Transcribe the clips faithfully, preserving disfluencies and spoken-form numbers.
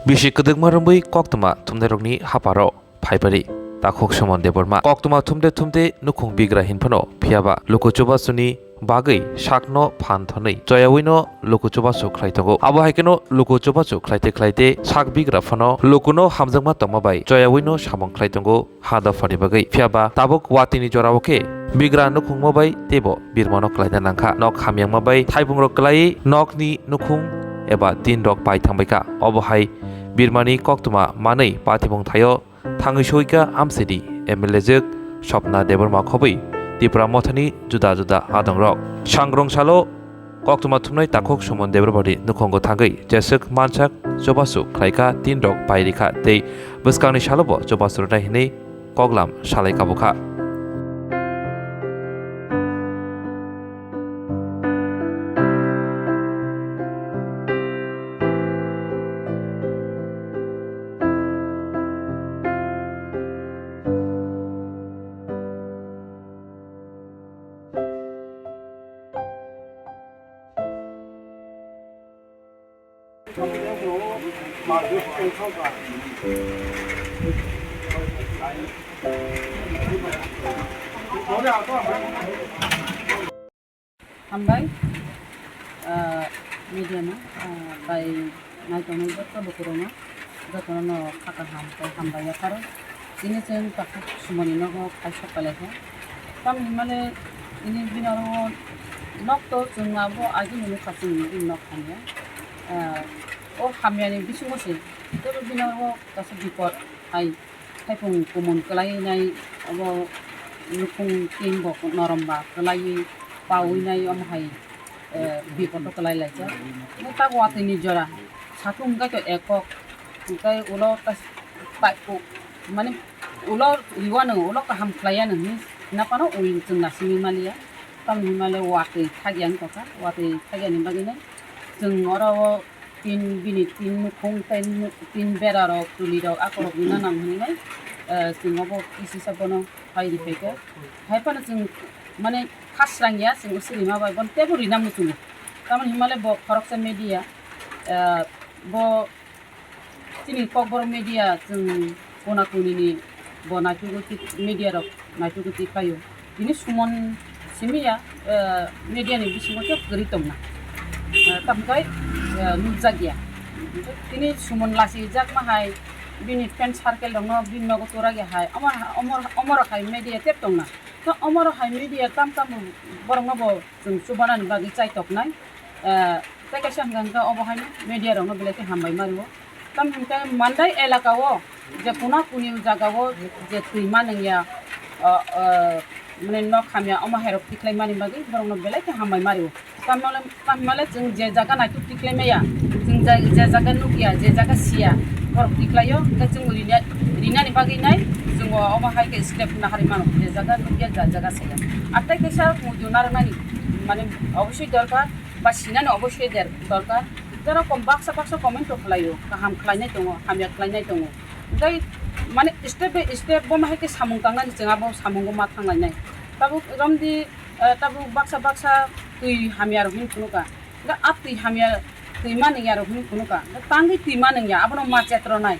Bisi kwdwkma romwi koktwma thumnairokni haparo phaibari takhuk Suman Debbarma. Koktwma thumde thumde nukhung bigra hinphano, phiyaba luku chubasuni bagwi sakno phan thonwi choyawino luku chubachu khlai tongo. Abo hai kheno luku chubachu khlaite khlaite sak bigra phano lukuno hamjakma tongma bai choyawino samung khlai tongo ha dophani bagwi. Phiyaba tabuk watini jorao khe bigra nukhungma bai teibo birmano klaina nangkha. Nok hamyangma bai thaipungrok klaiwi nokni nukhung eba tin rok pai thangbaikha. Obo hai birmani koktwma manwi patimung thaio thangwi soika amsidi M L A jwk Swapna Debbarma khobwi Tipra Mothani juda juda adongrok. Sangrong salo koktwma thumnai takhuk Suman Debbarmani nukhungo thangwi jeswk mansak chubachu khlaikha, tin rok pai rikha tei bwskangni salobo chubachu rwnai hinwi koklam salai kabukha. Hambai, ah, media no, ah, bai naitongnai joto lukurokno, jotono no kha kaham tei hambai yapharo. Tini chwng takhuk Sumanni nogo khaisa pelaikha. Tamni hwnmale tini bini oro nok to chwng abo agini nukha chwng bini nok hamya. Ah, o hamyani bisingo se teibo bini oro kaisa bipot hai. Thaipung kumun kwlainai, obo nukhung tin bo norom ba kwlaiwi pawi nai, omo hai, eh, bipodo kwlai laijak. Omo tak watwi ni jora, satung hwnkhe to ekok, hwnkhe ulo ta-, taipuk, mane ulo riwano ulo kaham khlaiya nw hinwi hwnphano ul chwng naisingwi maliya. Tamni hwnmale watwi thakya wng tongkha, watwi thakyani bagwino chwng oro o tin, bini tin nukhung tei tin berarok, tulirok, akorok rwna nang hwnwi nai, eh, chwng obo kisisa bono hai riphaikha. Hai phano chwng, mane, khasrang ya, chwng usirima bai bono teibo rina muchungo. Tamoni hwnmale bo khoroksa media, eh, bo chini Kokborok media chwng kona konini bo naitugwi media rok naitugwi twi khlaio. Tini Suman simi ya, eh, media ni bisingo khe kwrwi tongna. Eh, tamo khe, eh, nukjak ya. Tini Suman lasi jakma hai bini friend circle rokno bini nogo tora ya hai. Omo, omo, omo rok hai media tep tongna. To omo rok hai media tam tam borokno bo chwng chubanani bagwi chaitoknai. Eh, tei kaisa hwnkha hwnkhe obo haino media rokno belai khe hambai ma rwo. Tamo hwnkhe Mandai elaka o je kona kuni jaga o je twi manwng ya, o, o, mane nok hamya omo hai rok tikhlai mani bagwi borokno belai khe hambai ma rwo. Tamo le, tamo le chwng je jaga naituk tikhlai maya, chwng je, je jaga nukya, je jaga siya, borok tikhlai o, hwnkhe chwng rina, rinani bagwi nai chwng o omo hai khe step nahari mano, je jaga nukya, je jaga siya. Ar tei kaisa muitu narwknani mane obosoi dorkar. Ba sinani obosoi der-, dorkar. Jara kom baksa baksa comment to khlaio, kaham khlainai tongo, hamya khlainai tongo. Tei mane step by step bo ma hai khe samung tangnani chwng abo samungo ma thanglainai. Tabuk romdi, eh, tabuk baksa baksa twi hamya rok hwnwi phunukha. Hwnkhe a twi hamya twi manwngya rok hwnwi phunukha. Hwnkhe tangwi twi manwngya abono ma chetronai.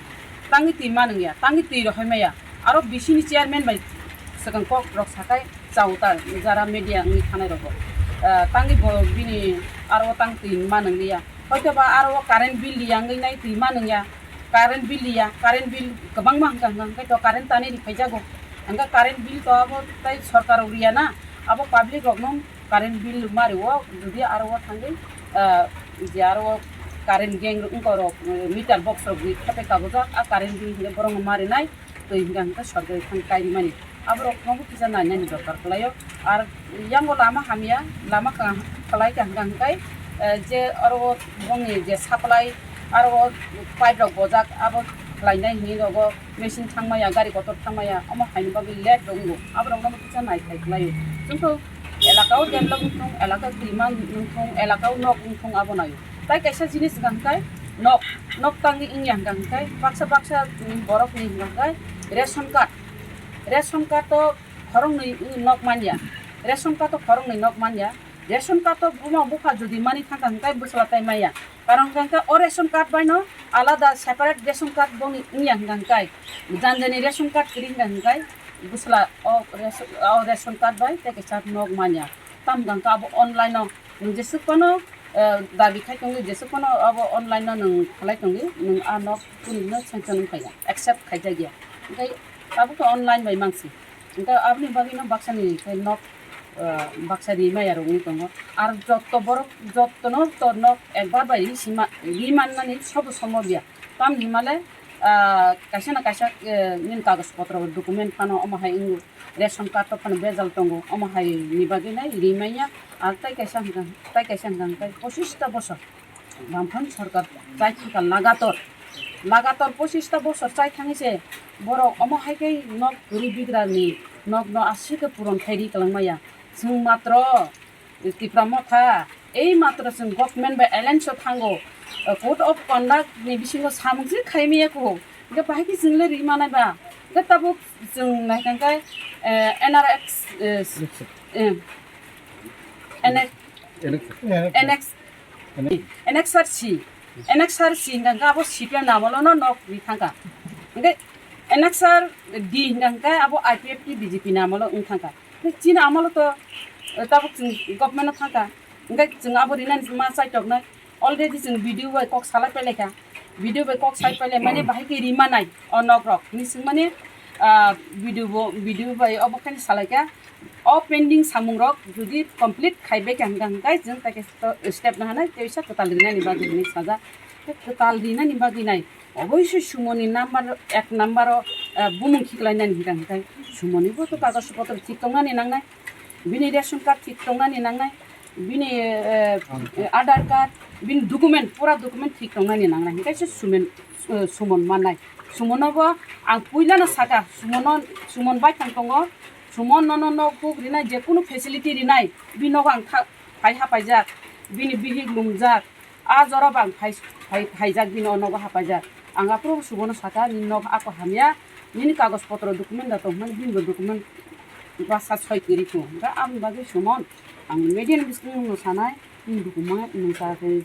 Tangwi twi manwngya, tangwi twi rohoi maya. Aro bisini chairman bai swkang kok rok sakai. Chao ta jara media wngwi thanai rogo. Ah, tangwi bo bini aro tang twi ma nwngliya. Hoito ba aro current bill ya wngwi nai twi ma nungya. Current bill ya, current bill kwbangma hwnka hwnka hwnkhe to current tani riphaijagw. Hwnka current bill to abo tai sorkar rok riya na, abo public rok no current bill ma rwo, jodi aro o thangwi, ah, je aro current gang wngkha rok, meter box rok ri khepe kabujak, a current bill hwnwi borok no ma rinai. Twi hwnka hwnkhe sorkari thang kairimani. Aborok phano kisa nainani dorkar kwlaio. Ar yango lama hamya, lama ka-, kwlai kha hwnka hwnkhe, eh, je oro o bongni je supply, aro o pipe rok bojak, abo khlainai hinwi nogo machine thangmaya, gari kotor thangmaya, omo haini bagwi late rok wngo. Aborokno kisa naikhai kwlaio. Chwngkhe elaka o develop wngthung, elaka o twima wngthung, elaka o nok wngthung abo naio. Tai kaisa jinis hwnka hwnkhe nok, nok tangwi wngya hwnka hwnkhe baksa baksa, mm, borokni hwnka hwnkhe ration card, ration card o khoroknwi nok manya, ration card o khoroknwi nok manya, ration card o buma bupha jodi mani thangkha hwnkhe bwsla tai maya, Karon hwnkha khe o ration card bai no alada separate ration card bo wngya hwnkha hwnkhe, janjani ration card kwrwi hwnkha hwnkhe bwsla o ration, o ration card bai tei kaisa nok manya. Tamo hwnkha khe abo online no nwng jesuk phano, eh, dabi khai tongdi, jesuk phano abo online no nwng khalai tongdi, nwng a nok kunui no sanction wngkha ya, accept khaijak ya. Hwnkhe tabuk khe online bai mansi. Hwnkhe aboni bagwi no baksa ni khe nok, ah, baksa ri maya rok wngwi tongo. Ar jotto borok, jotto no to nok ekbar bai ri sima, ri man nani sobo sombob ya. Tamni hwnmale, ah, kaisa na kaisa, eh, nini kagoj potro document phano omo hai wngo, ration card rok phano bejal tongo, omo hai ni bagwi nai ri manya. Ar tai kaisa hwnkha, tai kaisa hwnkha hwnkhe pochista bosor. Bamphang sorkar chai thangkha lagator, lagator pochista bosor chai thangwi se borok omo hai khe nok kwrwi bigrani nokno aswk khe puron khai ri kwlangmaya. Chwng matro Tipra Motha, ei matro chwng government bai alliance o thango, code of conduct ni bisingo samung se khaimaya kho, hwnkhe bahai khe chwng le ri manai ba? Hwnkhe tabuk chwng nai thangkhe, eh, N R X, eh, eh, N X, N X, N X R C, N X R C hwnkha khe abo C P M ni amolo no nok ri thangkha. Hwnkhe N X R D hwnkha khe abo I P F T B J P ni amolo wng thangkha. Hwnkhe chini amolo to, eh, tabuk chwng government o thangkha. Hwnkhe chwng abo rinani ma chaitoknai. Already chwng B D O bai kok salai pailai kha. B D O bai kok sai pailai mani bahai khe ri manai o nok rok. Hwnwi swng mani, ah, B D O bo, B D O bai obo khe salai kha. O pending samung rok jodi complete khai bai kha hwnkha hwnkhe chwng tai khe step na hanai tei sa kwtal rinani bagwi hwnwi sajak. Tei kwtal rinani bagwi nai oboisoi sumoni number ek number o, eh, bumung khiklai nani hwnkha hwnkhe sumoni bo to kagoj potro thik tongnani nangnai, bini ration card thik tongnani nangnai, bini, eh, Aadhaar card, bini document, pura document thik tongnani nangnai hwnkhe se sumen, eh, sumon mannai. Sumono bo ang puilano saka, sumono, sumon bai thang tongo. Sumon nono nok buk rinai, je kunu facility rinai, bini nogo ang tha-, phai hapaijak, bini bihik lumjak, a jora bo ang phai, phai, phaijak, bini o nogo hapaijak. Ang aphuru sumono saka, nini nok ako hamya, nini kagoj potro document da tong hwnmani, bini bo document bwsa soi kwrwi kho. Hwnkhe aboni bagwi sumon ang media ni bisingtwi no sanai, nini document nwng sa khe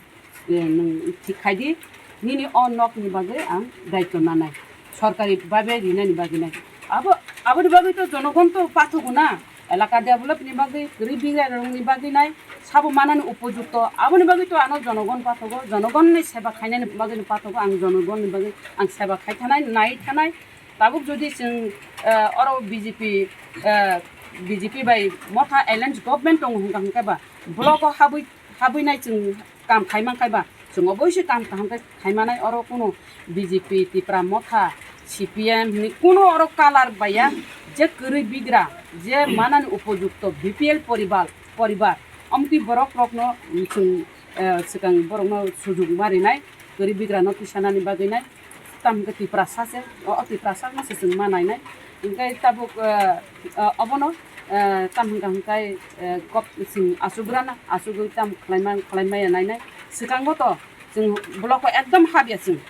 eh, nwng thik khai di, nini o nok ni bagwi ang daityo nanai, sorkari babe rinani bagwi nai. Abo, aboni bagwi to jonogon to pathogo na, elaka develop ni bagwi, kwrwi bigra rok ni bagwi nai, sabo manani upojukto, aboni bagwi to ano jonogon pathogo, jonogon ni seba khainani bagwi no pathogo, ang jonogon ni bagwi ang seba khai thanai, nai thanai. Tabuk jodi chwng, eh, oro B J P, eh, B J P bai Motha alliance government tongo hwnkha hwnkhe ba block o habwi, habwi nai chwng kam khai man khai ba, chwng oboisoi kam kaham khe khai manai. Oro kuno B J P, Tipra Motha, C P M hinwi kuno oro color baiya, je kwrwi bigra, je manani upojukto B P L poribar, poribar, amtwi borok rokno chwng, eh, swkang borokno sujug ma rinai, kwrwi bigrano tisanani bagwi nai. Tamo hwnkhe Tiprasa se, o, o Tiprasa no se chwng ma nainai. Hwnkhe tabuk, eh, eh, obono, eh, tamo hwnkha hwnkhe, eh, kok chwng achugrana, achugwi tamo khlaima, khlaimaya nainai. Swkango to chwng block o ekdom habya chwng,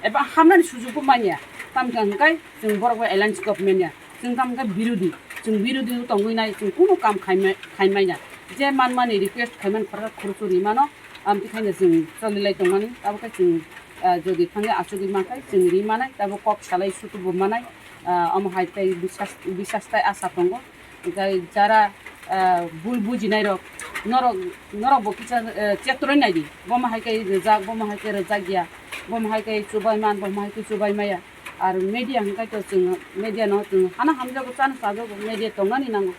eba hamnani sujukbo manya. Tamo hwnkha hwnkhe chwng borok bai alliance government ya. Chwng tamo hwnkhe birodi, chwng birodi tongwi nai, chwng kunu kam khaimai-, khaimaya. Je manmani request khaimani khoroksa khoroksa rimano, amtwi khaino chwng cholilai tongmani, abo khe chwng, ah, jodi thangwi achugwi mankhai, chwng ri manai, abo kok salai sutubo manai, ah, omo hai tei bisas, bisas tei asa tongo. Hwnkhe jara, ah, bul bujinai rok, norok, norok bo kisa, eh, check rwwi naidi, bomo hai khe rijak, bomo hai khe rijak ya, bomo hai khe chubai man, bomo hai khe chubai maya. Ar media hwnkhe to chwng media no chwng hana hamjago, chana chajago, media tongnani nango.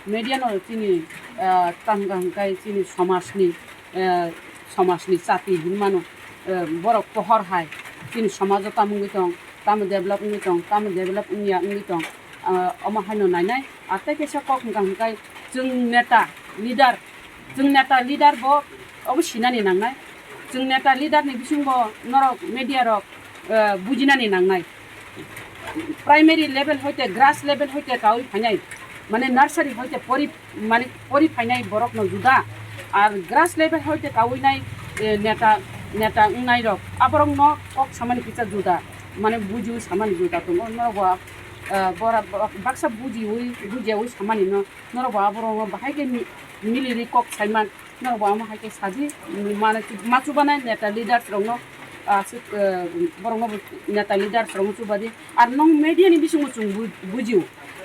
Media no chini, ah, tamo hwnkhe chini somajni, eh, somajni chati hinmano, eh, borok pohor hai chini somajo tamo wngwi tong, tamo develop wngwi tong, tamo develop wngya wngwi tong, ah, omo haino nainai. Ar tei kaisa kok hwnkha hwnkhe chwng neta, leader, chwng neta, leader bo obo sinani nangnai. Chwng neta, leader ni bisingo norok media rok, eh, bujinani nangnai. Primary level hoite, grass level hoite kaui phainai, mane nursery hoite pori, mane pori phainai borok no juda, ar grass level hoite kaui nai, eh, neta, neta wngnai rok, aborok no kok samani kisa juda, mane bujiui samani juda tongo. Norok bo, eh, bora, baksa bujiui, bujiyaui samani no, norok bo aborok no bahai khe mi-, miliri kok saiman. Norok bo omo hai khe sadi, mane ma chubanai neta leaders rokno, ah, si-, eh, borokno bo neta leaders rokno chubadi. Ar nong media ni bisingo chwng bu-, bujio,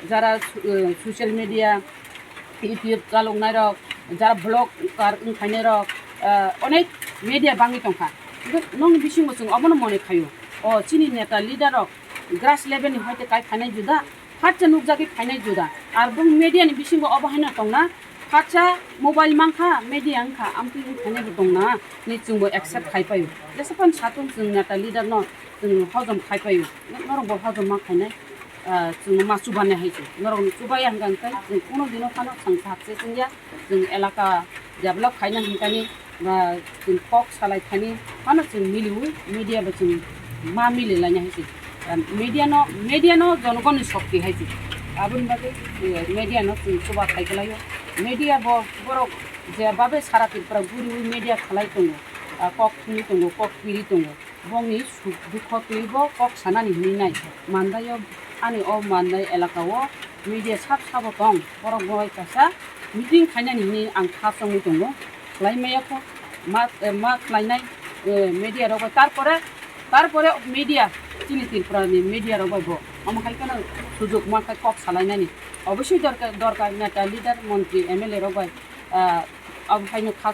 jara, eh, social media, YouTube chaloknai rok, jara vlogger wngkhainai rok, eh, onek media bangwi tongkha. Hingke nongni bisingo chwng obono mone khaio. O chini neta leader rok grass level ni hoite kai phainai juda, phatsa nukjagwi phainai juda. Ar bong media ni bisingo obo haino tongna, phatsa mobile mankha, media wngkha, amtwi wng phainai bo tongna, ni chwngbo accept khai paio. Jesaphano satung chwng neta leader no chwng hojom khai paio. Norok bo hojom ma khainai. Ah, chwngno ma chubanai hai se. Norokno chubaya hwnkha hwnkhe chwng kuno dino phano chwng saakse chwngya. Chwng elaka develop khaina hwnkani, ba, chwng kok salai thani phano chwng miliwi media bai chwng ma mili laina hai se. Ah, media no, media no jonogonni shokti hai se. Aboni bagwi, eh, media no chwng chuba khai kwlaio. Media bo borok je babe sara Tripura guriwi media khalai tongo. Ah, kok thumwi tongo, kok piri tongo. Bongni suk dukho twibo kok sanani hinwi nai. Mandai o, ani o Mandai elaka o media sab sabo tong. Borok bo bai kaisa meeting khainani hinwi ang kha chongwi tongo. Khlai maya kho, ma, eh, ma khlainai, eh, media rok bai. Tarpore, tarpore media, chini Tripura ni media rok bai bo. Omo hai kheno sujuk ma khai kok salainani. Obosoi dorkar, dorkar neta, leader, montri, M L A rok bai, ah, abo haino kha,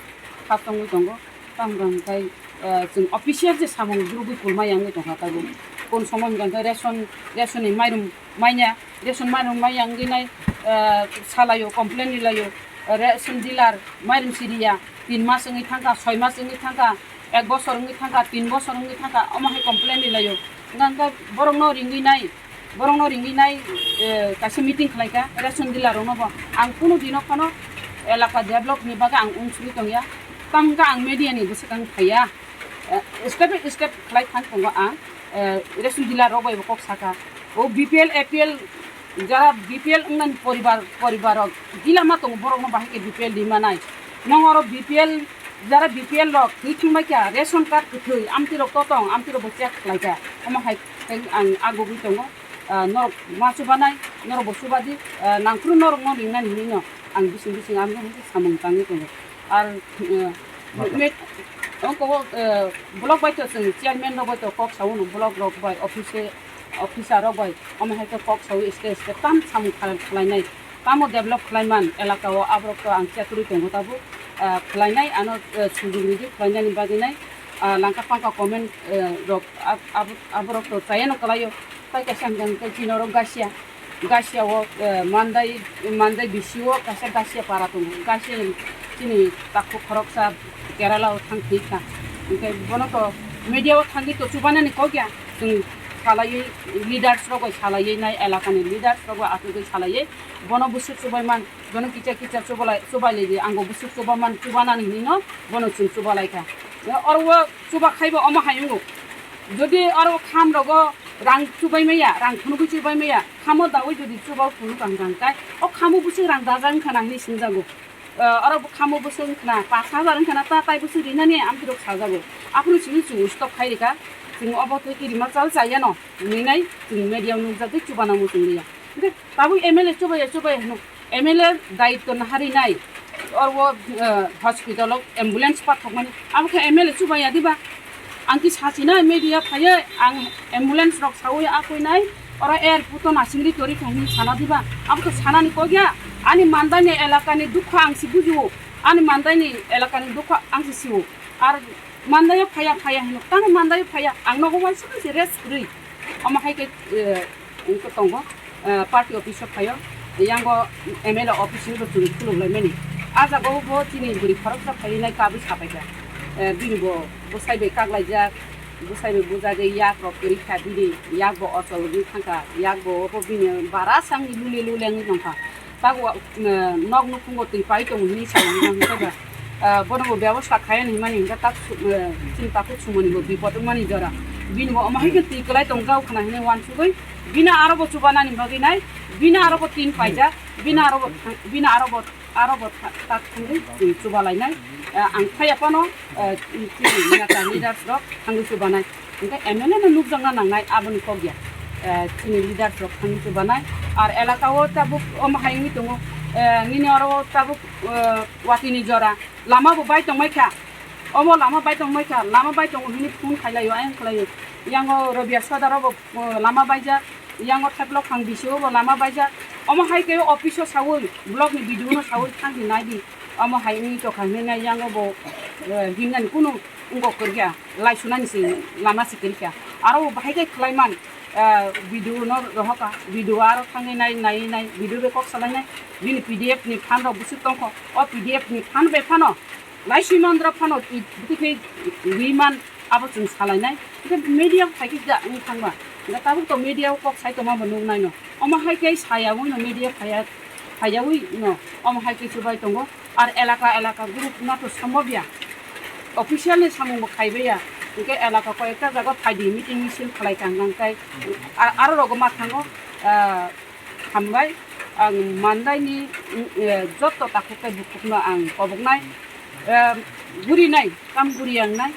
kha chongwi tongo. Tamo hwnkhe, eh, chwng official je samung rwgwi kulma yang wngwi tongkha tabuk. Kon somo hwnkha khe ration, ration ni mairum manya, ration mairum manya wngwi nai, eh, salaio, complain rilaio, ration dealer mairum siriya, tin mas wngwi thangkha, soi mas wngwi thangkha, ek bosor wngwi thangkha, tin bosor wngwi thangkha, omo hai complain rilaio. Hwnkha khe borokno ringwi nai, borokno ringwi nai, eh, kaisa meeting khlaikha, ration dealer rokno bo. Ang kunu dino phano elaka develop ni bagwi ang unsuri tongya. Tamo hwnkha ang media ni bwswkang phaiya. Eh, step by step khlai thang tongo ang. Eh, ration dealer rok bai bo kok saka. O B P L, A P L, jara B P L wngnani poribar, poribar rok gila ma tongo, borokno bahai khe B P L di manai. Nong oro B P L, jara B P L rok twi thwng bai kha, ration card kwthwi, amtwi rok to tong, amtwi rok bo check khlai kha. Omo hai khe ang agugwi tongo. Ah, norok ma chubanai, norok bo chubadi, ah, nangphuru norokno ringnani hinwi no ang bising bising ang samung tangwi tongo. Ar, eh, me-, ongko, eh, block bai to chwng chairman rok bai to kok sao no, block rok bai, office, officer rok bai, omo hai khe kok sao step step tam samung khlai-, khlainai. Tamo develop khlai man elaka o, aborok to ang check rwi tongo tabuk, eh, khlainai ano, eh, sujug ridi khlainani bagwi nai, ah, langka pangka comment, eh, rok ab-, ab-, aborok to chaya no kwlaio, tai kaisa hwnkha hwnkhe chini oro gasia, gasia o, eh, Mandai, Mandai bisi o kaisa gasia para tongo, gasia chini takhuk khoroksa Kerala o thang thwi kha, hwnkhe bono to media o thangwi to chubanani kok ya, chwng salaiwi leaders rok bai salaiwi nai elaka ni leaders rok bai achugwi salaiwi. Bono bwswk chubai man, bono kicha kicha chubalai, chubai lai di, ang bo bwswk chuba man, chuba nani hinwi no bono chwng chuba lai kha. Oro o chuba khai bo omo hai wngo. Jodi oro kham rogo rang chubai maya, rang phunugwi chubai maya, khamo dawi jodi chuba phunuk ang rang kai, o khamo bwswk rang dajak wngkha na hinwi swngjago. Eh, oro bo khamo bwswk wngkha na, pash hajar wngkha na, ta tai bwswk rinani amtwi rok sajago. Aphuru chwng chwng stop khai rikha, chwng obo twi kiri ma chal chaya no, hinwi nai chwng media o nukjagwi chuba nangmo chwng liya. Hwnkhe tabuk M L A chubaya chubaya hino. M L A daitto naharwi nai. Oro, eh, hospital o ambulance pathokmani. Abo khe M L A chubaya diba? Ang khe sachina media phaiwi ang ambulance rok sawi akwinai. Oro airport o nasingri tori kha hinwi sana diba? Abo khe sanani kok ya. Ani Mandai ni elaka ni dukha ang si bujio. Ani Mandai ni elaka ni dukha ang si sio. Ar Mandai o phaiya phaiya hino. Tamo Mandai o phaiya. Ang nogo waisa se rest kwrwi. Omo hai khe, eh, wngkhe tongo, eh, party office o phaio, yango M L A office ni bo chwng khuluk lai mani. Ah jaga o bo chini bwrwi khoroksa phaiwi nai kabwi sapai kha. Eh, bini bo bwsai bai kak laijak, bwsai bai bujagwi yak rok kwrwi kha, bini yak bo ochol wngwi thang kha, yak bo obo bini bara sangni lule lule wngwi tong kha. Tago, eh, nok nukhungo twi pai tongo hinwi sa wngkha hwnkhe ba, eh, bono bo bebosta khaiya hinmani hwnkhe tak su-, eh, chini takhuk sumoni bo bipot wngmani jora. Bini bo omo hai khe twi kwlai tongjak khna hinwi uansugwi bini aro bo chubanani bagwi nai, bini aro bo tin paijak, bini aro bo thang-, bini aro bo, aro bo tha-, tak thangwi chwng chuba lainai. Eh, ang phaiya phano, eh, chini neta leaders rok thangwi chubanai. Hingke M L A no nukjakna nangnai aboni kok ya. Eh, chini leaders rok thangwi chubanai. Ar elaka o tabuk omo hai wngwi tongo. Eh, nini oro tabuk, eh, watini jora. Lama bo bai tongmai kha. Omo lama bai tongmai kha. Lama bai tongo hini phone khailai o, ayang khlai o. Yango Robia Sodar obo, eh, lama baijak. Yango Theplok Khang bisi obo lama baijak. Omo hai khe office o sawi, block ni B D O no sawi thang di nai di. Omo hai wngwi tokha hinwi nai yango bo, eh, himnani kunu wngkok kwrwikha. Lai sunani se lama se kwrwikha. Aro bo bahai khe khlai man. Ah, B D O no rohorkha, B D O aro thangwi nai, naiwi nai, B D O bai kok salainai, bini P D F ni fund rok bwswk tongkho, o P D F ni fund bai phano, laiswi mandra phano, i, bwtwi khe ri man, abo chwng salainai, hwnkhe media phaikhe da wng thangma, hwnkhe tabuk to media o kok sai tongma bo nuknaino, omo hai khe sayawi no media phaiya, phaiyawi no, omo hai khe chubai tongo. Ar elaka elaka group no to sombobya. Official ni samung bo khaibaya. Hwnkhe elaka koi ekta jaga phaidi meeting misil khlai tang nang tai. A-, aro rogo ma thango, ah, hambai. Ang mandai ni, mm, eh, joto takhuk tei bukhuk no ang koboknai. Eh, guri nai, kam guri ang nai.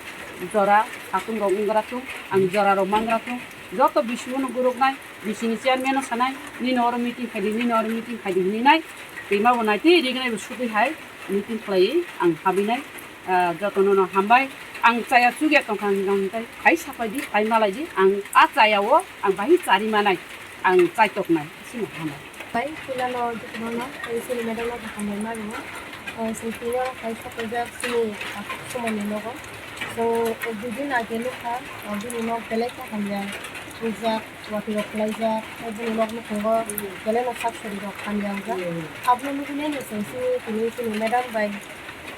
Jora satung rok wnggra thung, ang jora rok mangra thung. Joto bisi no guruk nai. Bisini chairman no sanai, nini oro meeting khaidi, nini oro meeting khaidi hinwi nai. Twima bo nai twi rignai bo sugwi hai meeting khlaiwi ang habwi nai. Ah, joto no no hambai. Ang chaya chugya tongkha hwnkha hwnkhe hai sapai di, hai malai di. Ang a chaya o ang bahai chari manai. Ang chaitok nai. Sino hambai. Bai, puila no joto no no, tei sini madam no hambai ma rwo. Ah, sini twi no hai sapai jak sini takhuk sumoni nogo. So, ek dui din age nukha, ah, bini nok belai khe hamya. Rijak. Watwi rok khlaijak, tei bini nok nukhungo belai no sak sori rok hamya wngjak. Abono nugwi nai no chwng chini tini chini madam bai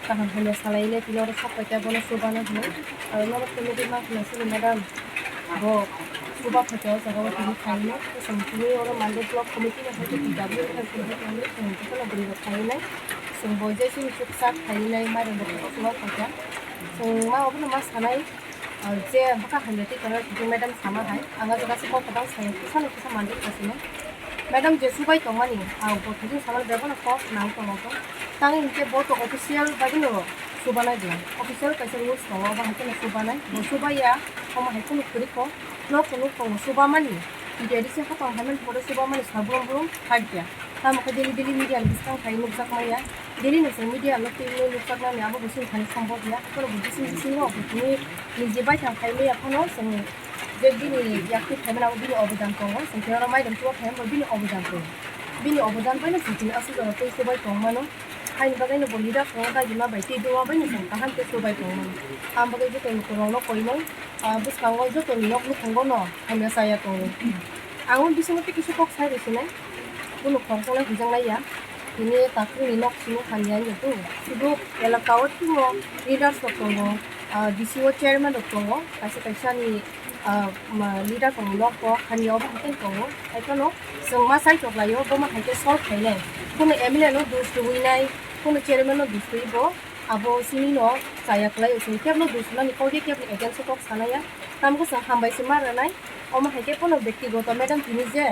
kaham hamya salai le tini oro sok paikha bono chubana hinwi. Aro norok tini nugwi mankha chini madam bo chuba phaikha o jaga o tini khainai. Tei chwng tini oro Mandai block committee ni hai khe T W hai khe hai khe chwng jotono bwrwi rok khainai. Chwng bo je chini chukchak khainai mairum rok chuba phaikha. Chwng ma obono ma sanai. Ah, je bwkha hamya twi tongo, tini madam sama hai, ang o jaga se kok kwtal saya, kisa no kisa manjak kasino. Madam je subai tongmani, ang bo thajin samani bebak no kok nang tongo to. Tang hinkhe bo to official bagwi no subanai bwla. Official kaisa rules tongo, abo hai kheno subanai. Bo subaiya, omo hai kheno kwrwi kho. Nok to nuk tongo subamani. Jodi se hapang hai mani pore subamani sa brum brum khaikya. Tamo khe daily daily media ni bwskang khai nukjak maya. Daily no chwng media no twi nukjak nani abo bo chwng thani sombok ya. Haikhe bo bising bising no bo tini niji bai thang khai maya phano chwng je bini yakti phaimani abo bini obodan tongo. Chwng khe oro mairum chuba phaimani bo bini obodan tongo. Bini obodan bai no chwng tini aswk jora tei chubai tong mano. Haini bagwi no bo leader tongo dagi ma bai tei duma bai no chwng kaham khe chubai tong mano. Ang bagwi joto lukurok no koinai, ah, bwskango joto ni nok nukhungo no hamya chaya tongo. Ang o bisingo tei kisa kok sai rw sinai, bono khoroksa no hwnjaknai ya. Tini takhuk ni nok simi hamya wngya tongo. Sudu elaka o timo leaders rok tongo, ah, D C o chairman rok tongo, kaisa kaisa ni, ah, ma, leader rok ni nok bo hamya obo hai khe tongo. Hai phano chwng ma chai tok lai o, bo ma hai khe solve khainai. Bono M L A no dos twiwi nai, bono chairman no dos twiwi bo abo simi no chaya khlai o, chwng kebno dos nani kok di kebni against o kok sanai ya. Tamo khe chwng hambai se ma rwnai. Omo hai khe bono bektigoto madam tini je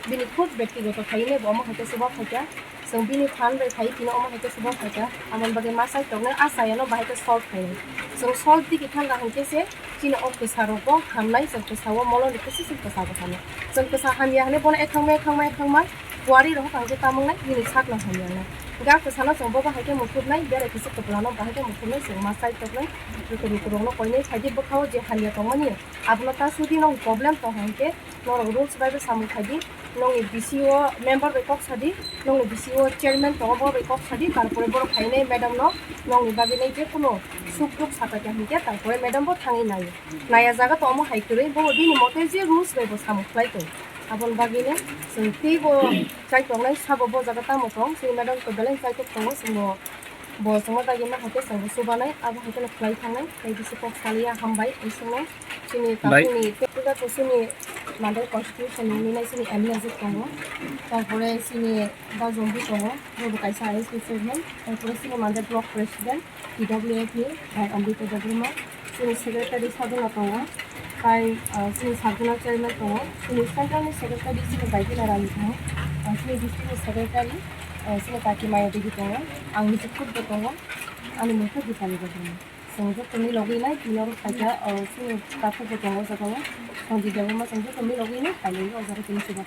bini khud bektigoto khainai bo omo hai khe chuba phaikha. Chwng bini phan bai khai tini omo hai khe chuba phaikha. Amoni bagwi ma chai toknai a chayano bahai khe solve khainai. Chwng solve digi thangkha hinkhe se chini o kwsa rok bo hamnai, chwng kwsa o molo ni khe se chwng kwsa bo hamnai. Chwng kwsa hamya hinwi bono ekhangma ekhangma ekhangma kuari rok hokang khe tamungnai bini sakno hamya wngnai. Ga kwsano chwng bo bahai khe muthubnai, berai kisa kwplano bahai khe muthubnai, chwng ma chai toknai. Luku luku rokno koinai phaidi bwkha o je hamya tongmani. Abono ta sudi nong problem tong hwn khe norok rules bai bo samung khai di, nongni B C O member bai kok sa di, nongni B C O chairman tongo bo bai kok sa di, tarpore borok phainai madam no nongni bagwi nai je kuno suk duk sa paikha hinkhe tarpore madam bo thangwi naio. Naiya jaga to omo hai kwrwi, bo bini mote je rules bai bo samung khlai tong. Aboni bagwi no chwng tei bo chai tongnai sabo bo jaga tamo tong, chini madam to belai chai tok tongo, chwng bo Bo chwngno dagi ma hai khe chwngbo chubanai, abo hai kheno khlai thangnai, tei bisi kok saliya hambai, bisingno chini Bai. Takhukni tei puja to chini Mandai constitution ni minai chini M L A je tongo, tarpore chini Da Jombi tongo, bobo kaisa I S D chairman, tarpore chini Mandai block president, T W F ni, Bhai Ambedkar Debbarma, chini secretary Sadhana tongo, tai, ah, chini circular chairman tongo, chini central ni secretary chini Baikina Rani tongo, ah, chini district ni secretary, ah, chini Kaki Maya Devi tongo, ang niji khud bo tongo, ani mung khe Dipali Debbarma. Chwng joto milogwi nai, tini oro phaikha, ah, chini takhuk bo tongo o jaga o, Sanjit Debbarma, chwng joto milogwi nai, phainai o jaga tini chuba.